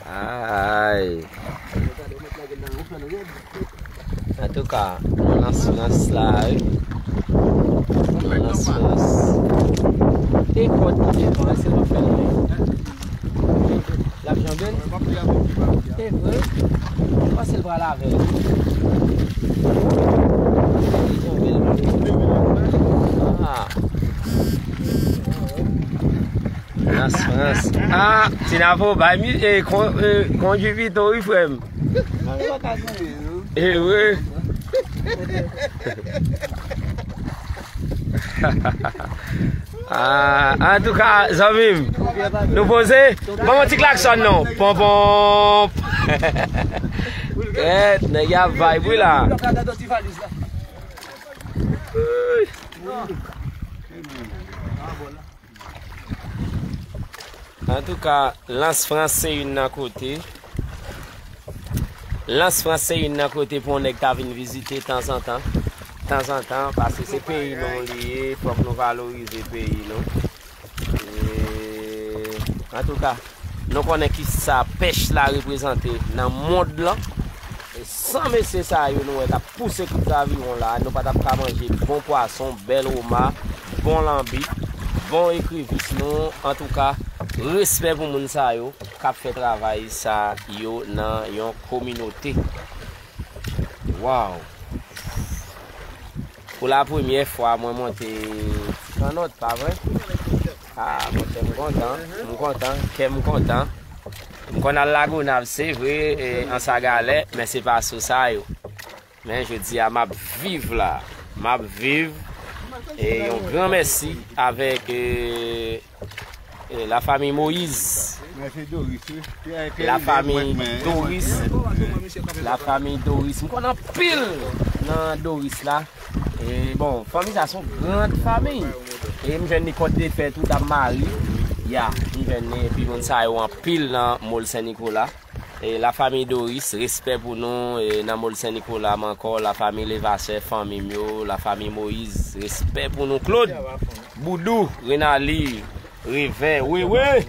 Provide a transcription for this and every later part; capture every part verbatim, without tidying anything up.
Ay. Antouka, nou nan silans la, wi. Nou nan silans. E kòd ki devan, se pa fè l. L ap janbe l? E vre? Panse l pral avè l. Li janbe l, mande. Ah. Frans, Frans. Ah, Tinafo, bay mi, eh, kon, eh, kondui pito, wi, frè m. E vre. Ah, antouka, zanmi m, nou poze? Ban m yon ti klaksòn non. Pon, pon. Kèt, nèg y ap vibe, wi, la. Antouka, Lans Frans se youn nan kote. Lans Frans se youn nan kote pou yon nèg ta vin vizite tanzantan. Tanzantan, paske se peyi nou li ye, fòk nou valorize peyi nou. E, antouka, nou konnen kisa pèch la reprezante nan mond lan. E san mesye sa yo nou wè k ap pouse kout zaviwon la, nou pa t ap ka manje bon pwason, bèl oma, bon lanbi, bon ekrivis nou. Antouka, respè pou moun sa yo k ap fè travay sa yo nan yon kominote. Waw! Pou la premyè fwa, mwen monte ti kannòt, pa vre? Ah, monchè, m kontan, m kontan, kè m kontan. M konn al Lagonav, se vre, e, an Sagalè, men se pa sou sa yo. Men jodi a, m ap viv la. M ap viv. E yon gran mèsi avèk, e, e, la famille Moïse. Mwen se Doris, wi. Pierre, Pierre, la famille Doris. La famille Doris. M konn anpil nan Doris la. E bon, fanmi sa se yon gran fanmi. E m jwenn li kòt de fè tou, dam mari. Ya, m jwenn li, epi moun sa yo anpil nan Mòl Sen Nikola. E la famille Doris, respè pou nou, e nan Mòl Sen Nikola m ankò, la famille Levasseur, fanmi m yo, la famille Moïse, respè pou nou, Claude, Boudou, Renali, Reven, Wewe,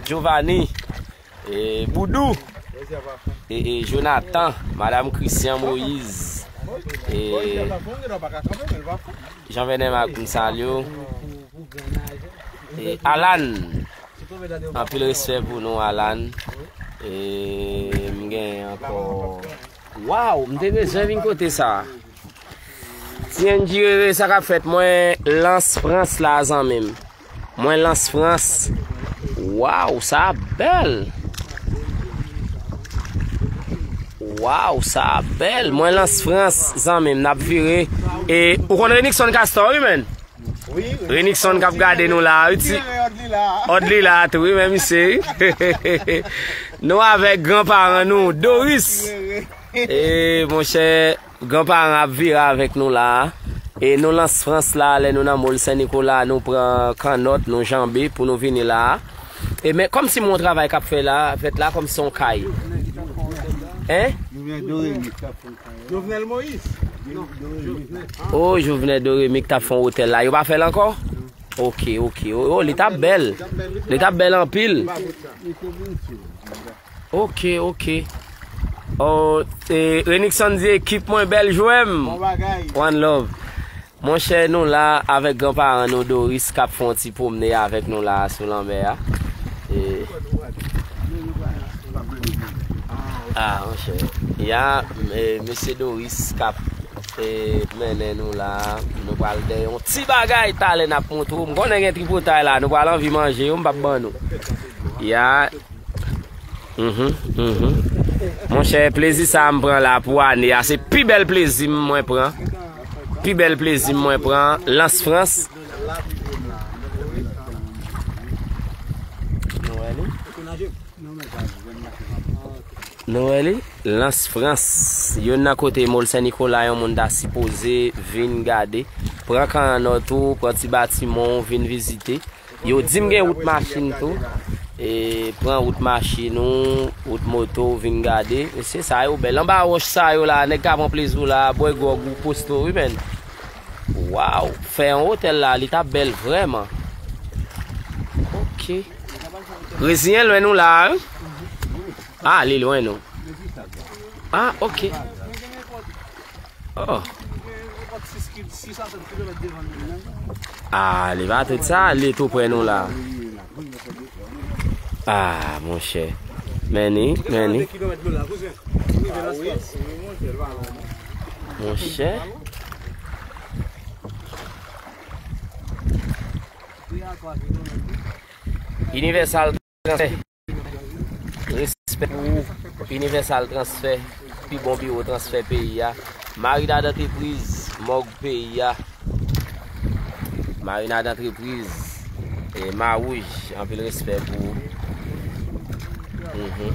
Giovanni, e Boudou, e, e Jonathan, madam Christian Moïse, e Jean Venem ak m salye w, e Alan. Anpil respè pou nou, Alan. E m gen ankò. Waw, m te bezwen vin kote sa. T N G Rere, sa k ap fèt? Mwen Lans Frans la, zanmi m. Mwen Lans Frans. Waw, sa bèl. Waw, sa bèl. Mwen Lans Frans, zanmi m, n ap vire. E ou konn Renixon Castor, wi, menn? Wi, wi. Renixon k ap gade nou la, wi, ti. Òd li la. Òd li la tou, wi, men misye, wi. Nou avèk granparan nou, Doris. E, monchè, granparan ap vire avèk nou la. E nou Lans Frans la, lè nou nan Mòl Sen Nikola, nou pran kannòt, nou janbe pou nou vini la. E men, kòmsi m wè yon travay k ap fè la, fèt la, kòmsi se yon kay. Hein? Jovenel Doremi k ap fè yon kay. Jovenel Moïse. Non, Jovenel. Oh, Jovenel Doremi k t ap fè yon otèl la. Yo pa fè l ankò? Ok, ok. Oh, oh, li t ap bèl. Li t ap bèl anpil. Ok, ok. Oh, e, Renixon di ekip mwen bèl jwè m. Bon bagay. One love. Monchè, nou la avèk granparan nou, Doris, k ap fè yon ti pwomne avèk nou la sou lanmè a. E, ah, monchè. Ya, e, mesye Doris k ap, e, mennen nou la. Nou pral dèyè yon ti bagay talè n ap montre w. M konnen gen tripotay la, nou pral anvi manje yo, m p ap ban nou. Ya. Mhm, mhm. Monchè, plezi sa a m pran la pou ane a, se pi bèl plezi m mwen pran. Pi bèl plezi m mwen pran. Lans Frans. Nou wè li? Nou wè li? Lans Frans. Youn nan kote Mòl Sen Nikola, yon moun ta sipoze vin gade. Pran kannòt ou, pran ti batiman w, vin vizite. Yo di m gen wout machin tou. E, pran wout machin ou, wout moto, vin gade. Mesye, sa yo bèl. Anba wòch sa yo la, nèg ka pran plezi w la, bwè gwòg ou, poste w, wi, menn. Waw, fè yon otèl la, li t ap bèl vrèman. Ok, Ok. Reziyen lwen nou la, wi. Ah, li lwen nou. Ah, ok. Oh. Ah, li pa tout sa, li tou prè nou la. Ah, monchè. Men ni, men ni. Monchè. Universal Transfer. Respè pou Universal Transfer, pi bon biwo transfè peyi a. Marina Dantrepriz, mòg peyi a. Marina Dantrepriz, e, Mawouj, anpil respè pou ou. Mhm.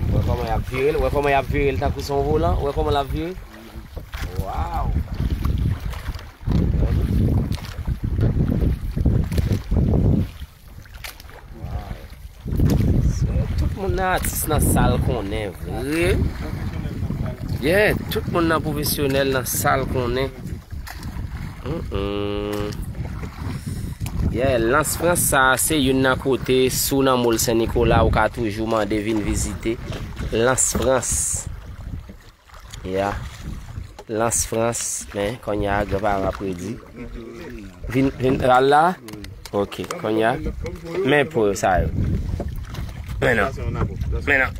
Wè kòman y ap vire l, wè kòman y ap vire l tankou se yon volan, wè kòman l ap vire. Waw! Waw! Tout moun nan atis nan sa l konnen vre. Yeah, tout moun nan pwofesyonèl nan sa l konnen. Mm-mm. Yeah, Lans Frans sa a se youn nan kote, si w nan Mòl Sen Nikola, ou ka toujou mande vin vizite Lans Frans. Ya. Lans Frans, men kounye a granparan ap redi. Vin, vin al la? Ok, kounye a. Men po sa yo. Men non. Men non.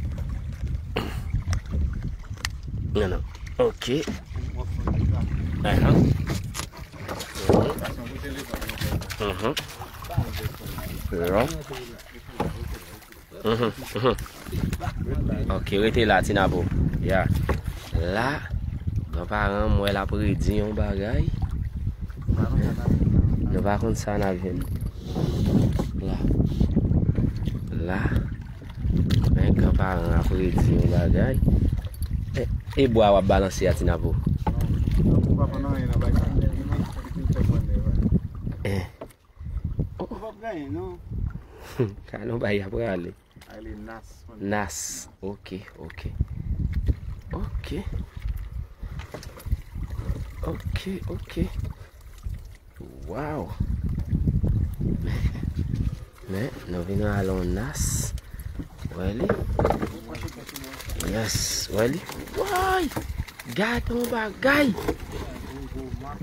Men non. Ok. Ahan. Mhm. Se bon. Mhm, mhm. Ok, rete la, Ti Nabo. Ya. La, granparan m wè l ap redi yon bagay. Nou pa konn sa n ap jwenn. La. La. Men granparan ap redi yon bagay. E, e bwa w ap balanse a, Ti Nabo? Eh. Ou p ap genyen, non. Ka non bay ap rale. Ale nas, man. Nas. Ok, ok. Ok. Ok, ok. Waw. Men, nou vin rale yon nas. Wè li. Yes, wè li. Woy! Gade yon bagay!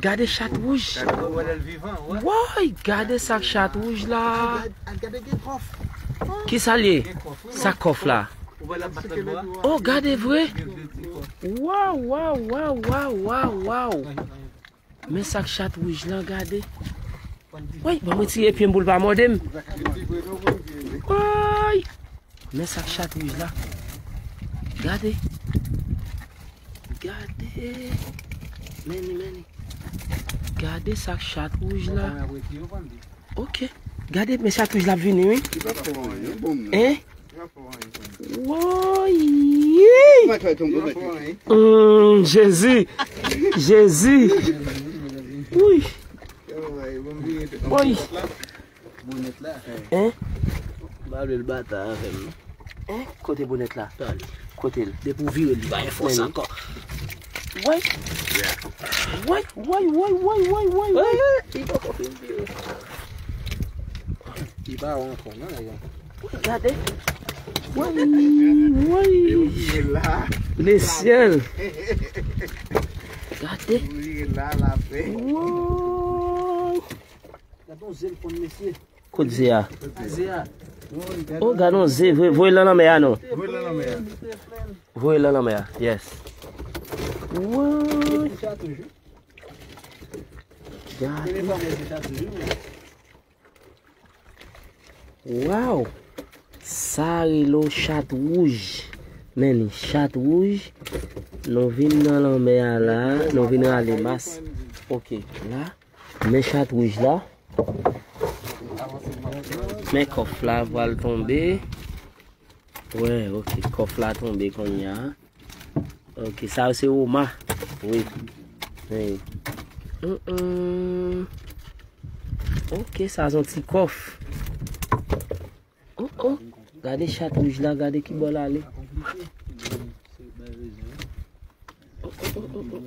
Gade chat wouj! Woy! Gade sa k chat wouj la! Kisa l ye? Sa kòf la? Oh, gade vre! Waw, waw, waw, waw, waw, waw! Men sa k chat wouj lan, gade. Woy, ban m retire pye m pou l pa mòde m. Woy! Men sa k chat wouj la. Gade. Gade. Men ni, men ni. Gade sa k chat wouj la. Ok. Gade, men chat wouj la ap vini, wi. Hein? Woy! Hum, Jezi! Jezi! Wi! Woy! Hein? M pa vle l bata avè m. Hein? Kote bonèt la? Kote l? Depi w vire l, li pa gen fòs ankò. Woy! Woy, woy, woy, woy, woy, woy, woy! Li poko fin vire. Li pa wè ankò, non, nèg la. Gade. Woy, woy. Le syèl. Gade. Woy. Gade yon ze l konn, mesye. Kot ze a? Ze a. Oh, gade yon ze. Voye, voye l nan lanmè a, non. Voye l nan lanmè a. Voye l nan lanmè a. Yes. Woy. Gade. Waw! Sa rele w chat wouj. Men li, chat wouj. Nou vin nan lanmè a la. Nou vin rale mas. Ok, la. Men chat wouj la. Men kòf la pral tonbe. Wè, ok. Kòf la tonbe kounye a. Ok, sa yo se oma. Wi. Wi. Mm, mm. Ok, sa se yon ti kòf. Oh, oh. Gade chat wouj la, gade ki bò l ale. Oh, oh, oh, oh, oh.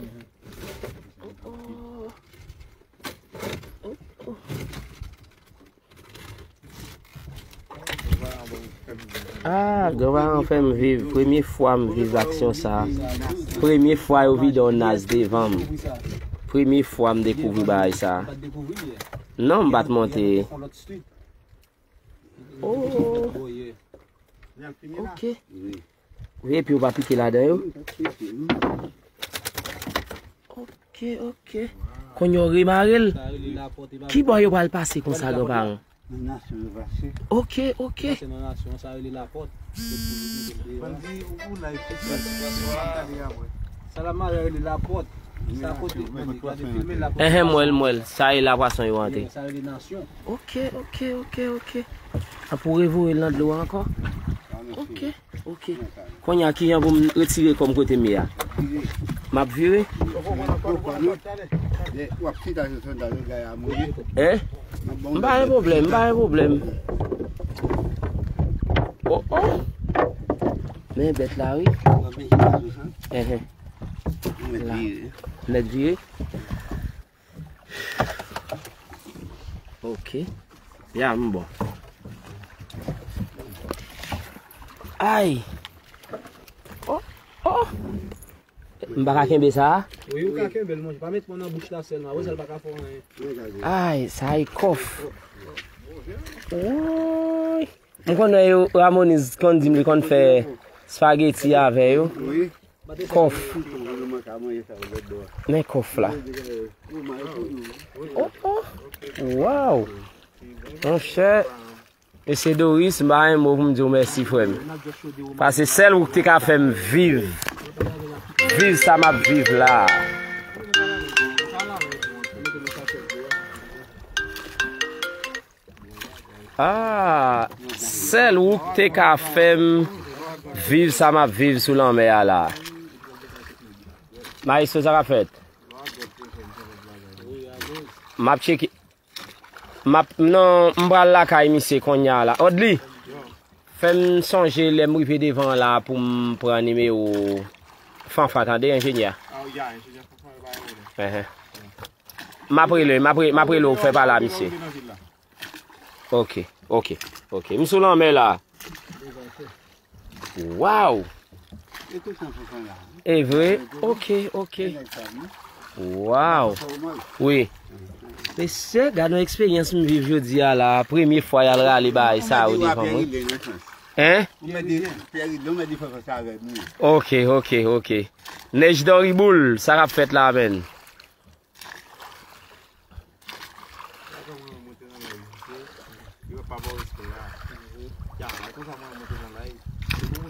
Ah, granparan fè m viv. Premye fwa m viv aksyon sa. Premye fwa yo vide yon nas devan m. Premye fwa m dekouvri bagay sa. Non, m pa t monte. Oh. Ok. Wi, epi yo pa pike ladan yo. Ok, ok. Konn yo remare l. Ki bò yo pral pase konsa, granparan? Ok, ok. Enhen, m wè l, m wè l. Sa e la pwason yo antre. Ok, ok, ok, ok. Apre w revoye l nan dlo a ankò. Ok, ok. Kounye a, kijan pou m retire kò m kote m ye a? M ap vire. Hein? M pa gen pwoblèm, m pa gen pwoblèm. Oh, oh. Men bèt la, wi. Enhen. La. Nèt vire. Ok. Ya, m bon. Ay. Oh, oh. M pa ka kenbe sa a? Wi, ou ka kenbe l, monchè. Pa met men w nan bouch la sèlman. Wè sa, l pa ka fè w anyen. Ay, sa e kòf. Woy. M konnen yo, Ramoniz konn di m li konn fè spageti avè yo. Wi. Kòf. Men kòf la. Oh, oh. Waw. Monchè, mesye Doris, m pa gen mo pou m di w mèsi, frè m. Paske sèl ou k te ka fè m viv. Viv sa m ap viv la. Ah, sèl ou k te ka fè m viv sa m ap viv sou lanmè a la. Maestro, sa k ap fèt? M ap tcheke. M ap, non, m pral lakay misye konnya la. Odly, fè m sonje lè m rive devan la pou m pran nimewo Fanfan, tande, enjenyè. Enhen. M ap rele, m ap re-, m ap rele w fè pale a misye. Ok, ok, ok. M sou lanmè la. Waw! E vre? Ok, ok. Waw! Wi. Mesye, gade yon eksperyans m viv jodi a la. Premye fwa y al rale bagay sa yo devan mwen. Hein? Ok, ok, ok. Nèj Dòriboul, sa k ap fèt la, menn?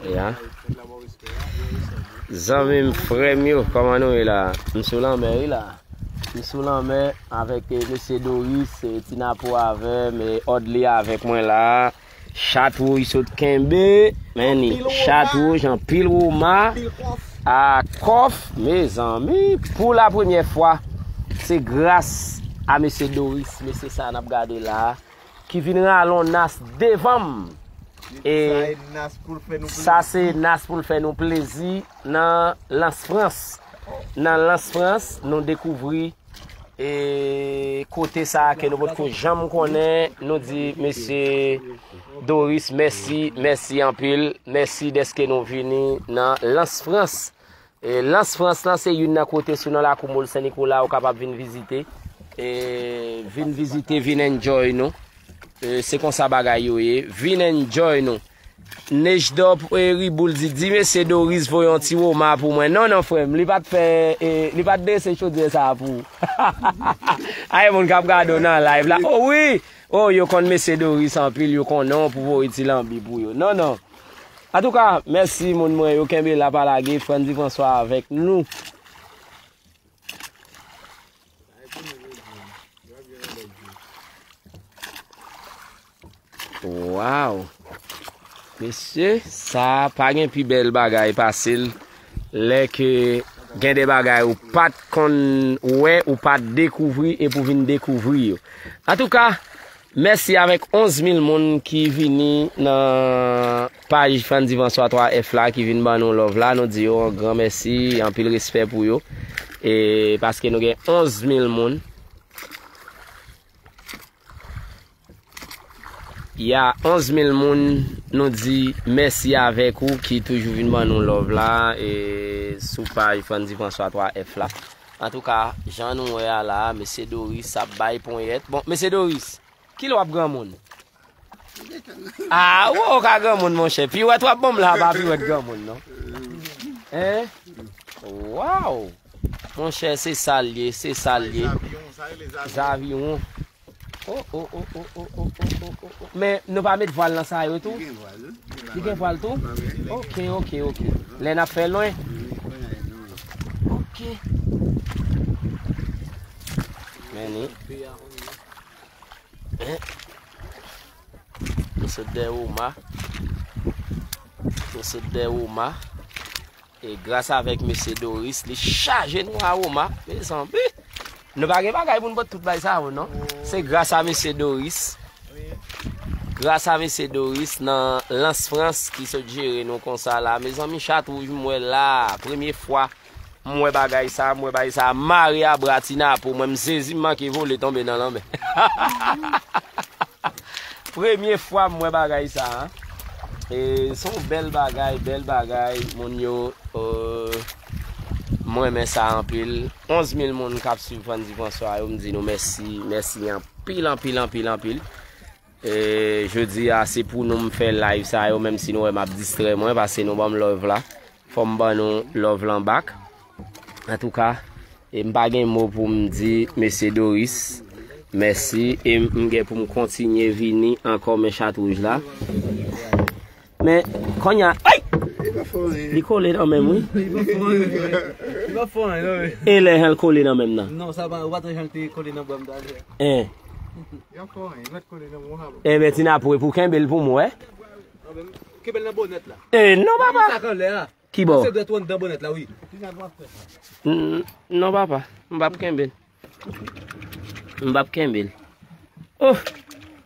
Ya. Zanmi m, frè m yo, kòman nou ye la? M sou lanmè wi la. M sou lanmè avèk, eh, mesye Doris, eh, Ti Napo avè m, eh, Odly avèk mwen la. Chat wouj sot kenbe, men ni chat wouj, anpil woma, a kòf, mezanmi, pou la premyè fwa, se gras a mesye Doris, mesye sa n ap gade la, ki vin rale yon nas devan m. E sa se nas pou l fè nou plezi nan Lans Frans. Nan Lans Frans, nou dekouvri E kote sa a ke nou potko janm konnen, nou di mesye Doris, mèsi, mèsi anpil, mèsi dèske nou vini nan Lans Frans. E Lans Frans lan se youn nan kote sou nan lakou Mòl Sen Nikola ou kapab vin vizite. E vin vizite, vin enjoy nou. E se konsa bagay yo ye. Vin enjoy nou. Nejdò, eh, Riboul di, di mesye Doris voye yon ti woma pou mwen. Non, non, frè m, li pa t fè, eh, li pa t drese chodyè sa a pou ou. Ay, moun k ap gade w nan live la. Oh, wi! Oh, yo konn mesye Doris anpil, yo konnen w pou voye ti lanbi pou yo. Non, non. Antouka, mèsi, moun mwen yo, kenbe la, pa lage, Frandy François avèk nou. Waw! Mesye, sa pa gen pi bèl bagay pase l lè ke gen de bagay ou pa t konn wè, ou pa t dekouvri, epi w vin dekouvri yo. Antouka, mèsi avèk onz mil moun ki vini nan paj Frandy François twa F la, ki vin ban nou love la. Nou di yo yon gran mèsi, anpil respè pou yo. E paske nou gen onz mil moun. Ya onz mil moun, nou di mèsi avèk ou ki toujou vin ban nou love la, e sou paj Frandy François twa F la. Antouka, jan nou wè a la, mesye Doris ap bay ponyèt. Bon, mesye Doris, kilè w ap granmoun? Ah, ou ka granmoun, monchè. Piwèt w ap ban m la, pa piwèt granmoun, non. Hein? Waw! Monchè, se sa l ye, se sa l ye. Zaviwon, sa rele zaviwon. Zaviwon. Oh, oh, oh, oh, oh, oh, oh, oh, oh. Men nou pa met vwal nan sa yo tou? Li gen vwal, wi. Li gen vwal tou? Ok, ok, ok. Lè n ap fè lwen? Ok. Men ni. Hein? Nou sot dèyè Woma. Nou sot dèyè Woma. E gras avèk mesye Doris, li chaje nou a Woma. Mezanmi, nou pa gen bagay pou n pot tout bay sa yo, non. Se gras a mesye Doris. Gras a mesye Doris nan Lans Frans ki sot jere nou konsa la. Mezanmi, chat wouj m wè la. Premye fwa m wè bagay sa, m wè bagay sa. Mare a bra Tina pou mwen, m sezi, m manke vole tonbe nan lanmè. Premye fwa m wè bagay sa a. E se yon bèl bagay, bèl bagay. Moun yo, euh, m renmen sa anpil. Onz mil moun k ap swiv Frandy François yo, m di nou mèsi, mèsi anpil, anpil, anpil, anpil. E jodi a, se pou nou m fè live sa yo, menm si nou wè m ap distrè mwen, paske nou ban m love la. Fò m ban nou love lan back. Antouka, e m pa gen mo pou m di mesye Doris mèsi, e m, m gen pou m kontinye vini ankò, men chat wouj la. Men, kounye a, ay! Li kole nan men m, wi. Li pa fò anyen, non, wi. E lè jan l kole nan men m nan? Non, sa pa, ou pa tande jan l te kole nan bra m talè. Hein. Li pa fò anyen, li mèt kole nan men w, sa bon. Enben, Tina, pou, pou kenbe l pou m wè. Kenbe l nan bonèt la. E non, papa. Sa k anlè a. Ki bò? Se dwèt ou anndan bonèt la, wi. N-, non, papa. M p ap kenbe l. M p ap kenbe l. Oh!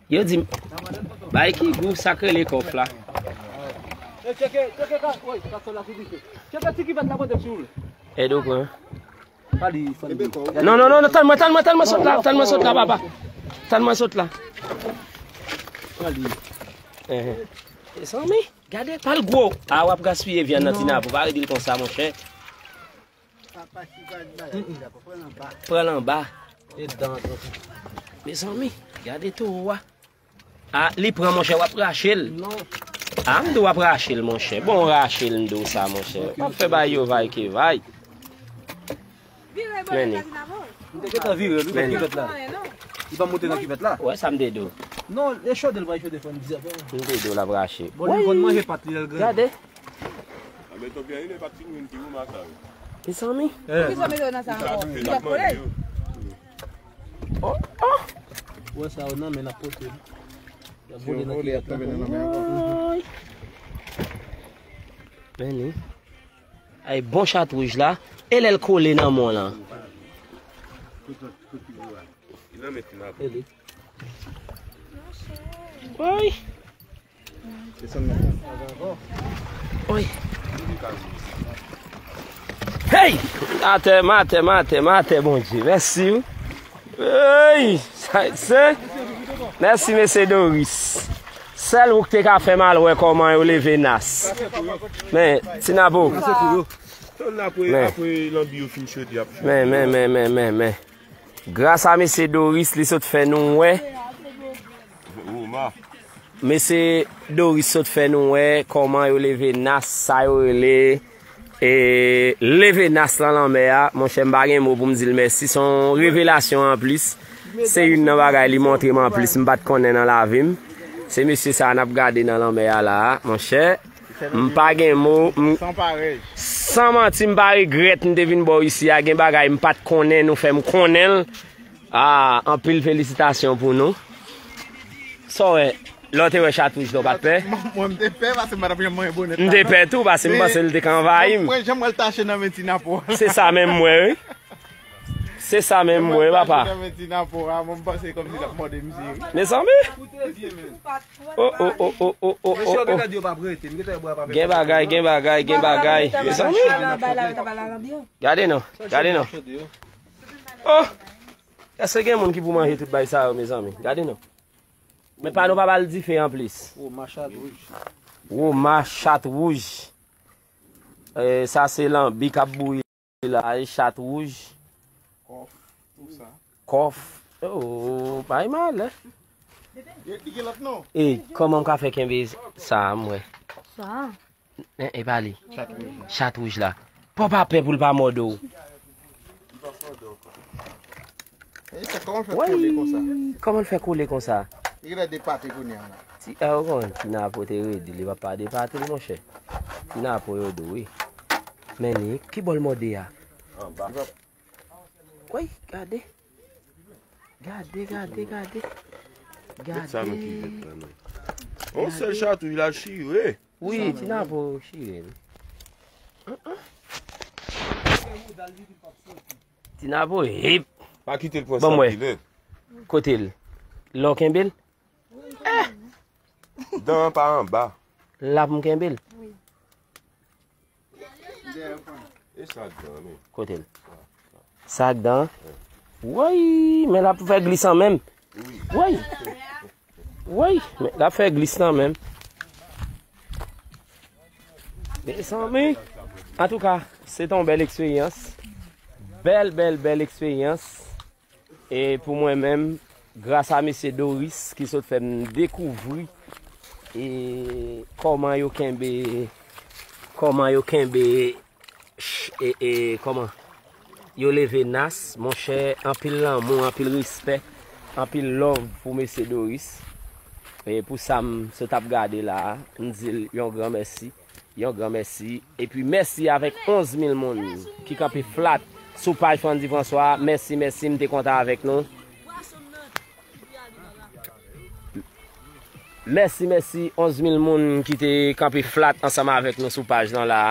Yo di m, bay ki gou sa k rele kòf la. Tcheke, tcheke, ka-, woy, kasòl la sou dife. Tcheke ti kivèt la pote sou l. Èd ou pran. Pa li, Frandy. Non, non, non, non, tann mwen, tann mwen, tann mwen sot la, tann mwen sot la, papa. Tann mwen sot la. Pa li. Ehe. Mezanmi, gade, pa l gwo. A, w ap gaspiye vyann nan, Tina, pou pa redi l konsa, monchè. Papa, si pa di bagay, la, pran l anba. Pran l anba. E dan, dan. Mezanmi, gade towo a. A, li pran, monchè, w ap rache l. Non. A, m di w ap rache l, monchè. Bon, rache l, m di w sa, monchè. W ap fè bay yo vay ke vay. Men li. M te gentan vire l, wi, nan kivèt la. Li pa monte nan kivèt la. Wè sa m te di w. Non, e chode l pral chode fò m di sa. M te di w l ap rache. Bon, li konn manje pat li lè l grandi. Gade. A, men tonbe a, li pa t fin wè m te wè sa, wi. Mezanmi. Poukisa w mete yo nan sa ankò? Li pa t kole? Oh, oh. Wè sa yo nan men n ap pote. Y ap vole nan kivèt la. Woy. Men li. Ay, bon chat wouj la. E lè l kole nan men w lan? Woy. Woy. Hey! Atè, m atè, m atè, m atè, Bondye. Mèsi, wi. Hey! Sa, se, mèsi, mesye Doris. Sèl ou k te ka fè m al wè kòman yo leve nas. Men, Tinapo. Men. Men, men, men, men, men, men. Gras a mesye Doris, li sot fè nou wè. Mesye Doris sot fè nou wè kòman yo leve nas, sa yo rele, e, leve nas lan lanmè a. Monchè, m pa gen mo pou m di l mèsi. Se yon revelasyon anplis. Se youn nan bagay li montre m anplis, m pa t konnen nan lavi m. Se mesye sa a n ap gade nan lanmè a la a, monchè. M pa gen mo. M, san manti, m pa regrèt m te vin bò isi a. Gen bagay m pa t konnen, nou fè m konnen l. Ah, anpil felisitasyon pou nou. Sa w wè, lè w te wè chat wouj la, w pa t pè? Mwen, m te pè, paske m pa t ap janm manyen bonèt la. M te pè tou, paske m panse l te ka anvayi m. Mwen, jan mwen l tache nan men Tinapo. Se sa menm mwen, wi. Se sa menm mwen, wi, papa. Mwen, m tache nan men Tinapo a, mwen, m panse kòmsi l ap mòde misye, wi. Mezanmi. Oh, oh, oh, oh, oh, oh, oh, oh. Gen bagay, gen bagay, gen bagay. Mezanmi. Gade non, gade non. Oh! Èske gen moun ki pou manje tout bay sa yo, mezanmi? Gade non. Men pa nou pa ba l dife anplis. Woma chat wouj. Woma chat wouj. E, sa se lanbi k ap bouyi la, e chat wouj. Kòf, tou sa. Kòf. Oh, pa gen malè. Li gen lòt non. E, kòman m ka fè kenbe sa a, m wè? Sa. E, e pa li. Chat wouj la. Chat wouj la. Pa w pa pè pou l pa mòde w. E, sa, kòman l fè kole konsa? Kòman l fè kole konsa? Li genlè depate kounye a la. Ti, a, ou konn, Ti Napo te redi, li pa pa depate l, monchè. Ti Napo yo dou, wi. Men li, ki bò l mòde a? Anba. Woy, gade. Gade, gade, gade. Gade. Sa nan ki vèt la, non? On sèl chatouj la chire. Wi, Ti Napo chire, wi. Ti Napo, hip. Pa kite l pran sa kilè. Kote l? Lè w kenbe l? Dan an pa anba. L ap m kenbe l. Wi. E sa k dan an, men. Kote l? Sa k dan an? Woy, men l ap fè glis an menm. Woy. Woy, men l ap fè glis nan menm. Mezanmi, antouka, se te yon bèl eksperyans. Bèl, bèl, bèl eksperyans. E pou mwen menm, gras a mesye Doris ki sot fè m dekouvri, e, kòman yo kenbe, kòman yo kenbe, ch-, e, e, kòman yo leve nas, monchè, anpil lanmou, anpil respè, anpil love pou mesye Doris. E pou sa m sot ap gade la a, m di l yon gran mèsi. Yon gran mèsi. Epi mèsi avèk onz mil moun ki kanpe flat sou paj Frandy François. Mèsi, mèsi, m te kontan avèk nou. Mèsi, mèsi, onz mil moun ki te kanpe flat ansanm avèk nou sou paj lan la.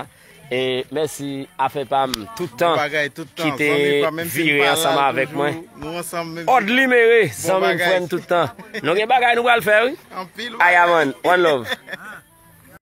E mèsi, afè pa m, tout tan, ki te vire ansanm avèk mwen. Òdly Mere, zanmi m, frè m tout tan. Nou gen bagay nou pral fè, wi. Aya, man, one love.